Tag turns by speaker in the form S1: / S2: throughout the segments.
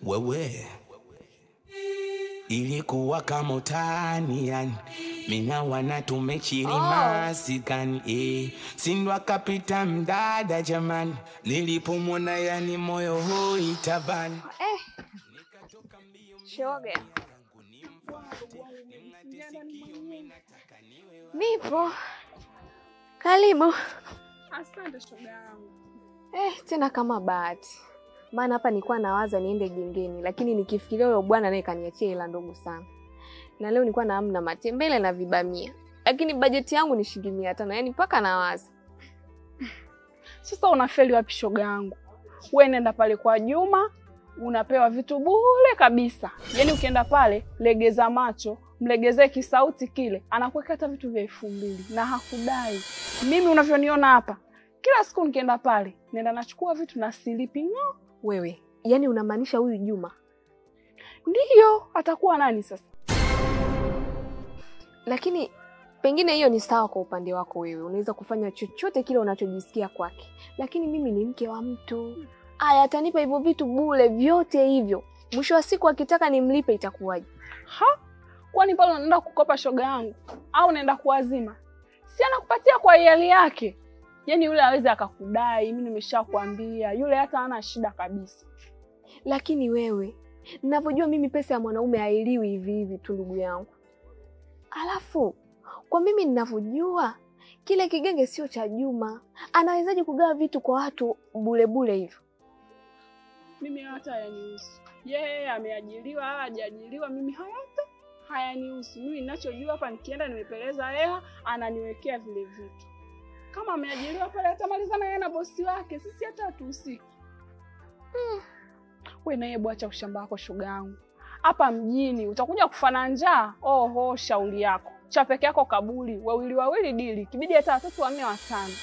S1: Wewe ilikuwa kama utani yani, mina wana tumechirima sikani sindwa kapita mdada jamani, nilipomwona yani moyo hoi tabani.
S2: Shoga. Nipo. Karibu.
S3: Asante shoga yangu.
S2: Tena kama bahati. Maana hapa nilikuwa nawaza niende gengeni, lakini nikifikiria huyo bwana naye kaniachia hela ndogo sana. Na leo nilikuwa naamna matembele na vibamia. Lakini bajeti yangu ni shilingi 500, yani mpaka nawaza.
S3: Sasa unafeli wapi shoga yangu? Wewe nenda pale kwa Juma, unapewa vitu bure kabisa. Yaani ukienda pale, legeza macho, mlegezee kisauti kile, anakuweka hata vitu vya 2000 na hakudai. Mimi unavyoniona hapa, kila siku nikienda pale, nenda nachukua vitu na silipi ngo.
S2: Wewe, yani unamaanisha huyu Juma?
S3: Ndiyo, atakuwa nani sasa?
S2: Lakini pengine hiyo ni sawa kwa upande wako wewe. Unaweza kufanya chochote kile unachojisikia kwake. Lakini mimi ni mke wa mtu. Aya, atanipa hivyo vitu bure vyote hivyo. Mwisho wa siku akitaka nimlipe itakuwaje?
S3: Ha? Kwani pale unaenda kukopa shoga yangu au unaenda kuazima? Si anakupatia kwa hiari yake. Yaani yule hawezi akakudai, mimi nimeshakwambia, yule hata hana shida kabisa.
S2: Lakini wewe, ninavyojua mimi pesa ya mwanaume hailiwi hivi hivi tu ndugu yangu. Alafu, kwa mimi ninavyojua, kile kigenge sio cha Juma. Anawezaje kugawa vitu kwa watu bure bure hivyo?
S3: Mimi hata hayanihusu. Yeye ameajiriwa, hajaajiriwa, mimi hata hayanihusu. Mimi ninachojua hapa nikienda nimepeleza hela, ananiwekea vile vitu. Kama ameajiriwa pale atamalizana yeye na bosi wake, sisi hata hatuhusiki. Wewe naye bwacha ushamba wako shoga yangu. Hapa mjini utakuja kufana njaa. Oho, shauri yako. Cha peke yako kaburi, wawili wawili dili, kibidi hata watoto wanne watano.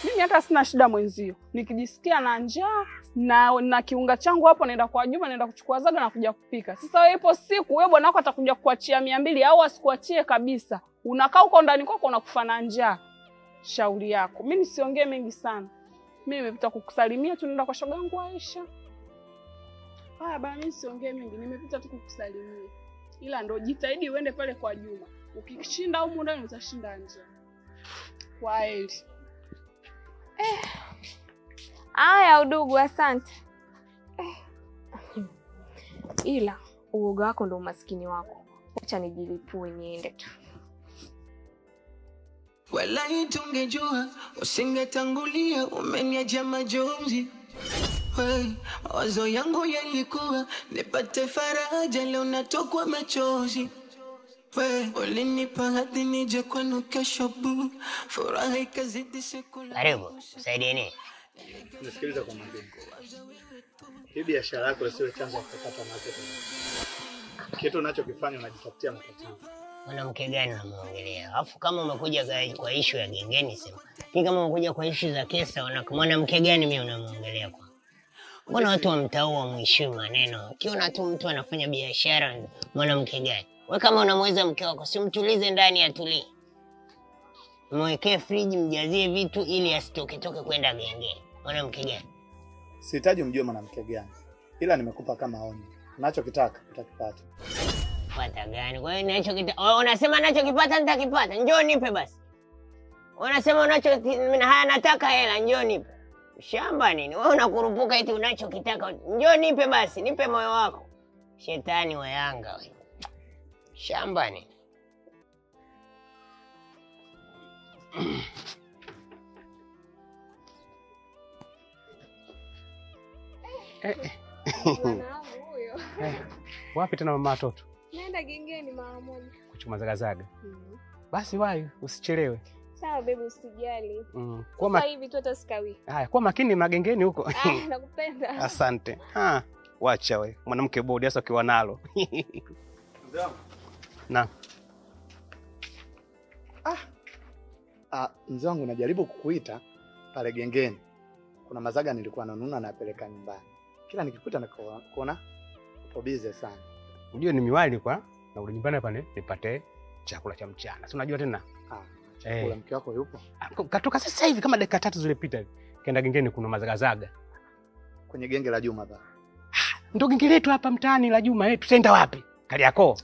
S3: Mimi hata sina shida mwenzio. Nikijisikia na njaa na kiunga changu hapo naenda kwa Juma, naenda kuchukua zaga na kuja kupika. Sasa wewe ipo siku wewe bwana wako atakuja kukuachia 200 au asikuachie kabisa. Unakaa huko ndani kwako unakufana njaa. Shauri yako. Mimi siongee mengi sana. Mimi nimepita kukusalimia tu, naenda kwa shoga yangu Aisha. Haya bana, mimi siongee mengi, nimepita tu kukusalimia. Ila ndo jitahidi uende pale kwa Juma. Ukishinda humu ndani utashinda nje. Kwaheri.
S2: Aya udugu, asante. Ila uoga wako ndo umaskini wako. Acha nijilipue niende tu.
S1: Walai tungejua usingetangulia, umeniacha majonzi. Mawazo yangu yalikuwa nipate faraja, leo natokwa machozi. Ulinipa hadi nije kwenu kesho bu, furaha ikazidi siku.
S4: Karibu, saidieni.
S5: Nisikiliza kwa makini. Hii biashara yako isiwe chanzo cha kukata market. Kitu unachokifanya unajitafutia matatizo.
S4: Mwanamke gani unamuongelea? Alafu kama umekuja kwa issue ya gengeni sema. Lakini kama umekuja kwa issue za kesa, mwanamke gani mimi unamuongelea kwa? Mbona watu wa mtaa wa maneno? Ukiona tu mtu anafanya biashara, mwanamke gani? Wewe kama unamweza mke wako, si mtulize ndani atulie. Mwekee friji, mjazie vitu ili asitoke toke kwenda gengeni. Mwanamke gani?
S5: Sihitaji umjue mwanamke gani. Ila nimekupa kama onyo. Unachokitaka utakipata.
S4: Pata gani? Kwa hiyo ninachokitaka, unasema ninachokipata nitakipata. Njoo nipe basi. Unasema unacho haya, nataka hela, njoo nipe. Shamba nini? Wewe unakurupuka eti unachokitaka. Njoo nipe basi, nipe moyo wako. Shetani wa Yanga wewe. Shamba nini?
S6: Wapi tena mama watoto?
S2: Naenda gengeni mara moja.
S6: Kuchuma zagazaga. Basi wahi, usichelewe.
S2: Sawa baby, usijali. Kwa hivi tu hata sikawi.
S6: Haya, kwa makini magengeni huko.
S2: Nakupenda.
S6: Asante. Wacha we, mwanamke bodi hasa ukiwa nalo.
S5: Mzee wangu.
S6: Na.
S5: Mzee wangu najaribu kukuita pale gengeni. Kuna mazaga nilikuwa nanunua napeleka nyumbani. Kila nikikuta nakuona upo busy sana.
S6: Unajua ni miwali kwa na ule nyumbani hapa nipate chakula cha mchana. Si unajua tena?
S5: Chakula mke wako yupo?
S6: Katoka sasa hivi kama dakika 3 zilipita hivi. Kaenda gengeni kuna mazagazaga.
S5: Kwenye genge la Juma baba.
S6: Ndio genge letu hapa mtaani la Juma, tutaenda wapi? Kariakoo.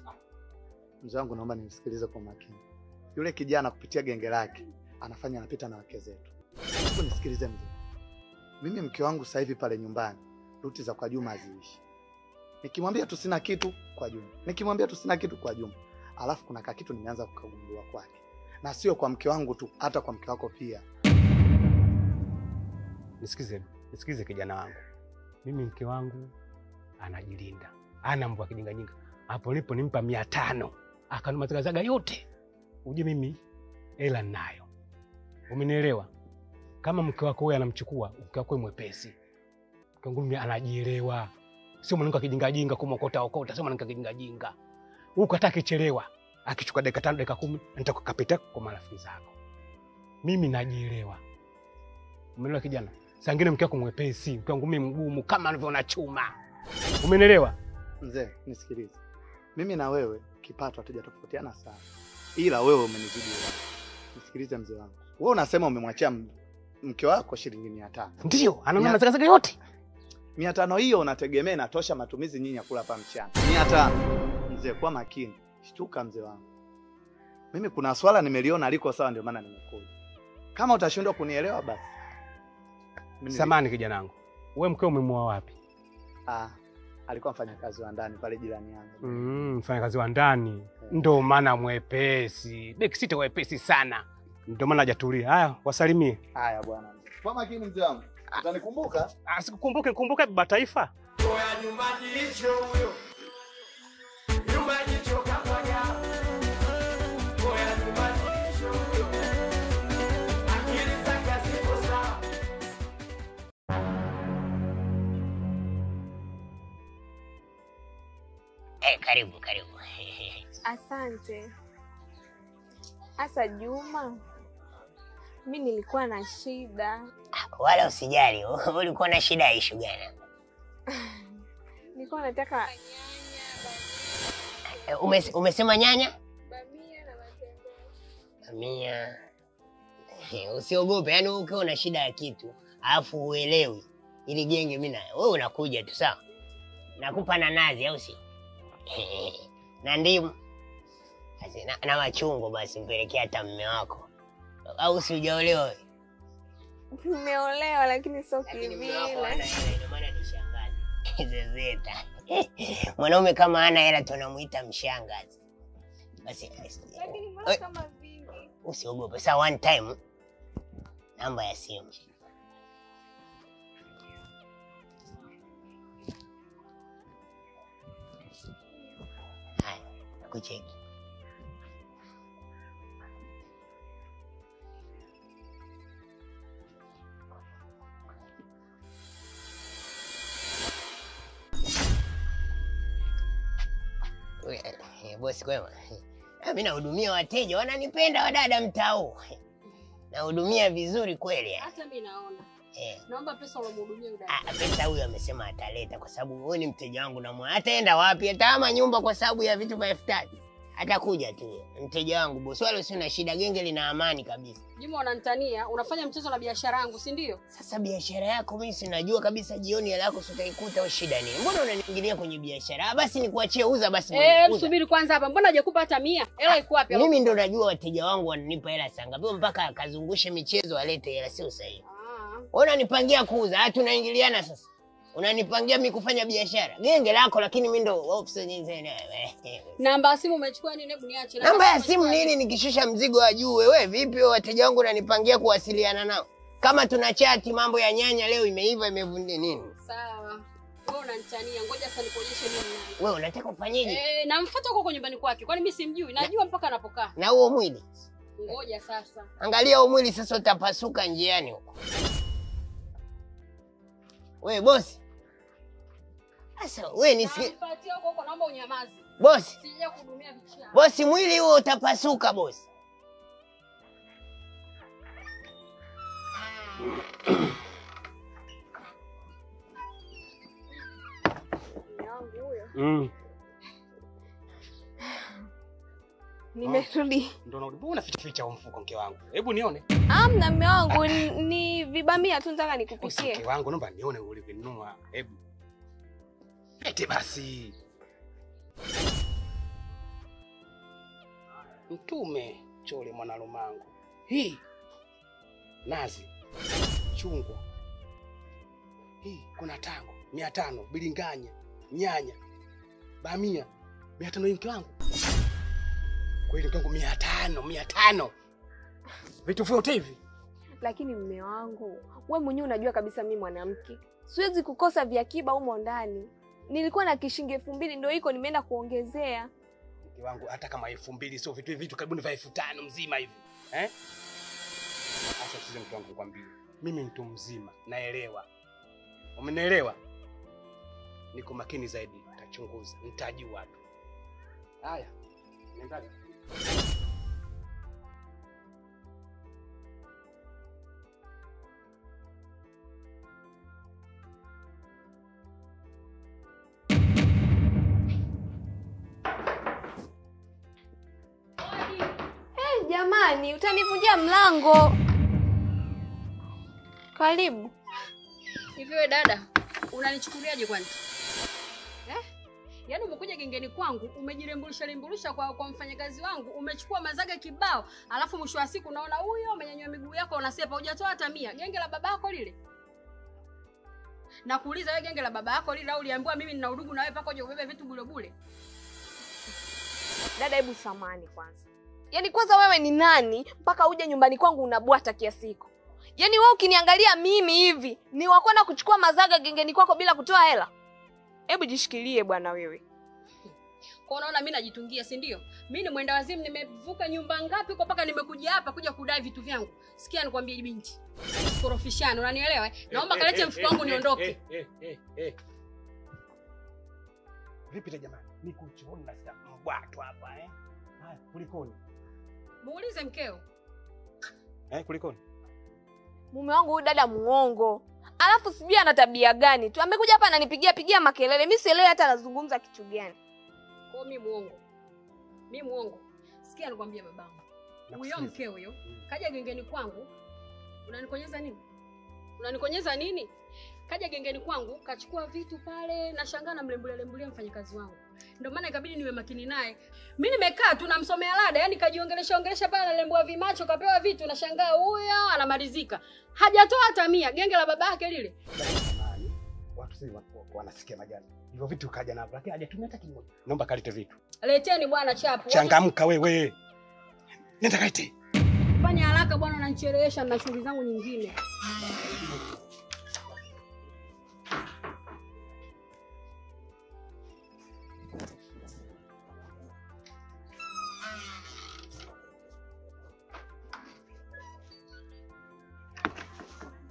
S5: Mzee wangu naomba nisikilize kwa makini. Yule kijana kupitia genge lake anafanya anapita na wake zetu. Hebu nisikilize mzee. Mimi mke wangu sasa hivi pale nyumbani, ruti za kwa Juma haziishi. Nikimwambia tu sina kitu kwa Juma. Nikimwambia tu sina kitu kwa Juma. Alafu kuna kitu nimeanza kukagundua kwake. Na sio kwa mke wangu tu, hata kwa mke wako pia.
S6: Nisikize kijana wangu. Mimi mke wangu anajilinda. Ana mbwa kijingajinga. Hapo nipo nimpa 500. Akanuma zagazaga yote. Uje mimi hela ninayo. Umenielewa? Kama mke wako wewe anamchukua, mke wako mwepesi. Mke wangu mimi anajielewa. Sio mwanamke kijingajinga kumokota okota, sio mwanamke kijingajinga. Huko hata akichelewa, akichukua dakika 5 dakika 10 nitakukapita kwa marafiki zako. Mimi najielewa. Umeelewa kijana? Saa nyingine mke wako mwepesi, mke wangu mimi mgumu kama alivyoona chuma. Umenielewa?
S5: Mzee, nisikilize. Mimi na wewe kipato hatujatofautiana sana. Ila wewe umenizidi wewe. Nisikilize mzee wangu. Wewe unasema umemwachia mke wako shilingi 500.
S6: Ndio, anaona mazagazaga yote.
S5: 500 hiyo unategemea inatosha matumizi nyinyi ya kula hapa mchana. 500. Mzee, kwa makini. Shtuka mzee wangu. Mimi kuna swala nimeliona liko sawa ndio maana nimekuja. Kama utashindwa kunielewa basi.
S6: Samahani kijana wangu. Wewe mkeo umemuoa wapi?
S5: Alikuwa mfanyakazi wa ndani pale jirani yangu.
S6: Mfanyakazi wa ndani. Ndio maana mwepesi. Beki wepesi sana. Ndio maana hajatulia. Haya, wasalimie.
S5: Haya bwana mzee. Kwa makini mzee wangu. Utanikumbuka?
S6: Sikukumbuke, nikumbuke baba taifa.
S7: Oya nyuma jicho huyo. Nyuma jicho kafanya. Oya nyuma jicho huyo. Akili zake haziko sawa.
S4: Karibu, karibu.
S2: Asante. Asa Juma, mimi nilikuwa na shida.
S4: Wala usijali, ulikuwa na shida issue gani?
S2: Nilikuwa nataka
S4: nyanya. Umesema nyanya?
S2: Bamia na matembele.
S4: Bamia. Usiogope, yani ukiwa una shida ya kitu, alafu uelewi ili genge mimi na wewe unakuja tu sawa. Nakupa na nazi au si? Na ndimu. Na machungwa basi mpelekea hata mume wako. Au si hujaolewa wewe?
S2: Nimeolewa lakini sio kivile.
S4: Ndio maana ni shangazi. Zezeta. Mwanaume kama hana hela tunamuita mshangazi. Basi
S2: lakini mbona kama vingi?
S4: Usiogope. Sasa one time namba ya simu. Haya, nakucheki. Bosi kwema. Mimi nahudumia wateja, wananipenda wadada mtaa huu. Nahudumia vizuri kweli.
S3: Hata mimi naona. Naomba pesa ulomhudumia yule dada.
S4: Pesa huyu amesema ataleta kwa sababu wewe ni mteja wangu na mwa. Ataenda wapi? Atahama nyumba kwa sababu ya vitu vya 3000. Atakuja tu. Mteja wangu bosi, wala usio na shida, genge lina amani kabisa.
S3: Juma unanitania, unafanya mchezo na biashara yangu, si ndio?
S4: Sasa biashara yako mimi sinajua kabisa jioni hela yako utaikuta au shida nini? Mbona unaniingilia kwenye biashara? Basi nikuachie uza basi.
S3: Subiri kwanza hapa. Mbona hujakupa hata 100? Hela iko wapi?
S4: Mimi ndo najua wateja wangu wananipa hela saa ngapi mpaka akazungushe michezo alete hela, sio sahihi. Wewe unanipangia kuuza, tunaingiliana sasa. Unanipangia mimi kufanya biashara. Genge lako lakini mimi ndo officer nyingine.
S3: Namba ya simu umechukua nini? Hebu niache.
S4: Namba ya simu nini nikishusha mzigo wa juu wewe vipi wewe wateja wangu unanipangia kuwasiliana nao? Kama tuna chat mambo ya nyanya leo imeiva imevunde nini?
S3: Sawa. Wewe unanitania, ngoja sasa nikuonyeshe mimi nani.
S4: Wewe unataka ufanyeje?
S3: Namfuata huko nyumbani kwake. Kwani mimi simjui? Najua mpaka anapokaa.
S4: Na huo mwili?
S3: Ngoja sasa.
S4: Angalia huo mwili sasa utapasuka njiani huko. Wewe bosi. Sasa wewe nisikie.
S3: Nipatie huko huko, naomba unyamaze.
S4: Bosi.
S3: Sija kuhudumia vichaa.
S4: Bosi mwili huo utapasuka bosi.
S2: Nimerudi.
S6: Ndio narudi. Mbona ficha ficha mfuko mke wangu? Hebu nione.
S2: Amna mume wangu, ni vibamia tu nataka nikupikie.
S6: Mke wangu naomba nione ulivinunua. Hebu. Lete basi. Mtume Chole mwana Lumangu. Hii nazi, chungwa. Hii kuna tango 500, bilinganya, nyanya, bamia 500 hii mke wangu. Kweli mke wangu 500, 500. Vitu vyote hivi.
S2: Lakini mume wangu, wewe mwenyewe unajua kabisa mimi mwanamke siwezi kukosa vya akiba humo ndani. Nilikuwa na kishingi 2000 ndio iko nimeenda kuongezea.
S6: Mke wangu hata kama 2000 sio vitu hivi, vitu karibuni vya 5000 mzima hivi. Eh? Acha sisi mke wangu nikwambie. Mimi mtu mzima, naelewa. Umenielewa? Niko makini zaidi, nitachunguza, nitajua tu. Haya, nenda.
S2: Jamani, utanivunjia mlango. Karibu.
S8: Hivi wewe dada, unanichukuliaje kwani? Eh? Yaani umekuja gengeni kwangu, umejirembulisha rembulisha kwa mfanyakazi wangu, umechukua mazaga kibao, alafu mwisho wa siku unaona huyo umenyanyua miguu yako unasepa, hujatoa hata 100. Genge la babako lile? Nakuuliza wewe, genge la babako lile au uliambiwa mimi nina udugu na wewe paka uje ubebe vitu bure bure?
S2: Dada, hebu samani kwanza. Yaani kwanza wewe ni nani mpaka uje nyumbani kwangu unabwata kiasi hiko? Yaani wewe ukiniangalia mimi hivi ni wa kwenda kuchukua mazaga gengeni kwako bila kutoa hela? Hebu jishikilie bwana wewe.
S8: Kwa unaona mimi najitungia, si ndio? Mimi ni mwenda wazimu, nimevuka nyumba ngapi huko mpaka nimekuja hapa kuja kudai vitu vyangu. Sikia nikwambie binti. Usikorofishane, unanielewa? Naomba kalete mfuko wangu niondoke.
S6: Vipi tena jamani? Niko chooni na sita mbwatu hapa eh. Haya, kulikoni?
S8: Muulize mkeo.
S6: Kulikoni?
S2: Mume wangu huyu dada muongo. Alafu sijui ana tabia gani tu. Amekuja hapa ananipigia pigia makelele. Mimi sielewi hata anazungumza kitu gani.
S8: Kwa mimi muongo. Mimi muongo. Sikia nikwambie babangu. Huyo mkeo huyo kaja gengeni kwangu. Unanikonyeza nini? Unanikonyeza nini? Kaja gengeni kwangu, kachukua vitu pale, nashangaa na mlembulia lembulia mfanyakazi wangu. Ndio maana ikabidi niwe makini naye. Mimi nimekaa tu namsomea lada, yani kajiongelesha ongelesha pale analembua vimacho, kapewa vitu, nashangaa huyo anamalizika. Hajatoa hata 100, genge la babake lile.
S6: Jamani, watu si wanasikia majani. Hivyo vitu kaja navyo, lakini hajatumia hata kimoja. Naomba kalete vitu.
S8: Leteni bwana chapu.
S6: Changamka wewe. Nenda kalete.
S8: Fanya haraka bwana, unanichelewesha na shughuli zangu nyingine.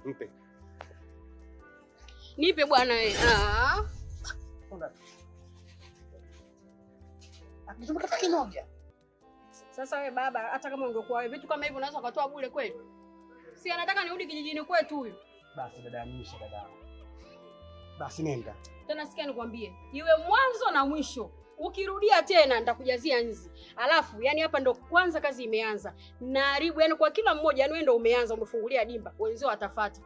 S6: Mpe.
S8: Nipe bwana wewe. Ah.
S6: Akitumika kimoja.
S8: Sasa wewe baba, hata kama ungekuwa wewe vitu kama hivi unaweza ukatoa bure kweli? Si anataka nirudi kijijini kwetu huyu.
S6: Basi dada, nisha dada. Basi nenda.
S8: Tena sikia nikwambie, iwe mwanzo na mwisho. Ukirudia tena nitakujazia nzi. Alafu yani hapa ndo kwanza kazi imeanza. Naharibu yani kwa kila mmoja, yani wewe ndo umeanza, umefungulia dimba, wenzao watafuata.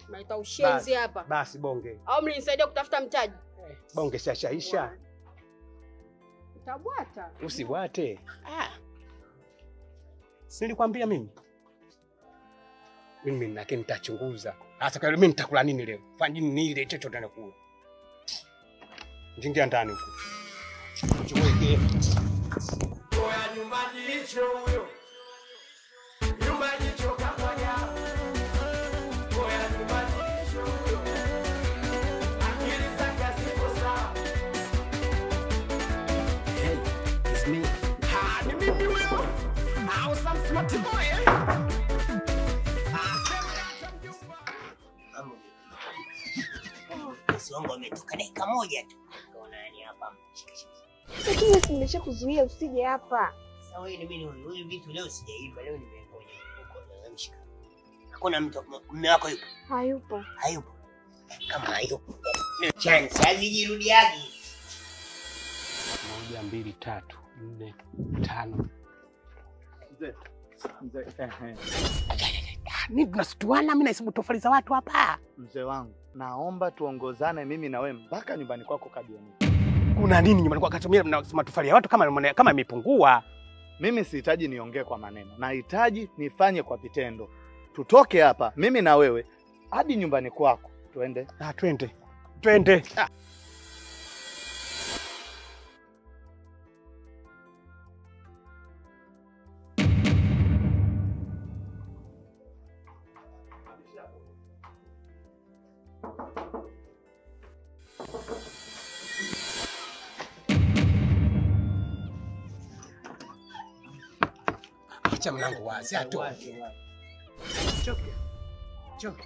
S8: Unaita ushenzi hapa.
S6: Basi bonge.
S8: Au mlinisaidia kutafuta mtaji?
S6: Bonge si ashaisha.
S8: Utabwata.
S6: Usibwate. Ah. Si nilikwambia mimi? Mimi nake nitachunguza. Sasa kwa mimi nitakula nini leo? Fanya nini ile chochote nakula. Njingia ndani huko. Chukue.
S7: Oya nyumba jicho huyo. Nyumba jicho kapanya. Oya nyumba jicho huyo. Akili zake ziko sawa.
S1: Hey, it's me.
S7: Ha, ni mimi huyo. Au some smart boy. Ah, sema mjomba.
S4: Msongo umetoka dakika moja tu. Kaona yani hapa.
S2: Lakini wewe nimeshakuzuia usije hapa.
S4: Sasa wewe ni mimi huyu vitu leo sijaiba, leo nimeponya huko na mshika. Hakuna mtu, mume wako yupo?
S2: Hayupo.
S4: Hayupo. Kama hayupo. Ni chance hazijirudiagi.
S6: 1 2 3 4 5.
S5: Mzee. Mzee.
S6: Ni tunasituana, mimi nahesabu tofali za watu hapa.
S5: Mzee wangu, naomba tuongozane mimi na wewe mpaka nyumbani kwako kajioni.
S6: Kuna nini nyumbani kwako? Akatumia na matofali ya watu kama imepungua.
S5: Mimi sihitaji niongee kwa maneno. Nahitaji nifanye kwa vitendo. Tutoke hapa mimi na wewe hadi nyumbani kwako. Twende.
S6: Ah, twende. Twende. Ah. Acha mlango wazi atoke. Choke. Choke.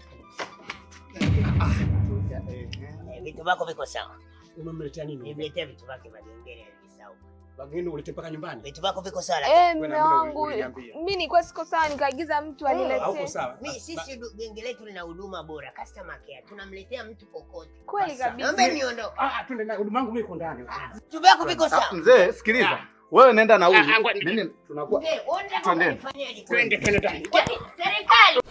S4: Vitu vyako viko sawa.
S6: Umemletea nini?
S4: Nimletea vitu vyake magengeni alisahau.
S6: Bageni ulete mpaka nyumbani.
S4: Vitu vyako viko sawa.
S2: Eh, mume wangu, mimi nilikuwa siko sawa nikaagiza mtu aniletee.
S6: Hauko sawa.
S4: Mimi sisi genge letu lina huduma bora, customer care. Tunamletea mtu kokote.
S2: Kweli kabisa.
S4: Naomba niondoke.
S6: Ah, twende na huduma yangu mimi iko ndani.
S4: Vitu vyako viko sawa.
S5: Mzee, sikiliza. Wewe nenda na huyu. Mimi tunakuwa
S4: twende.
S6: Twende twende.
S4: Serikali.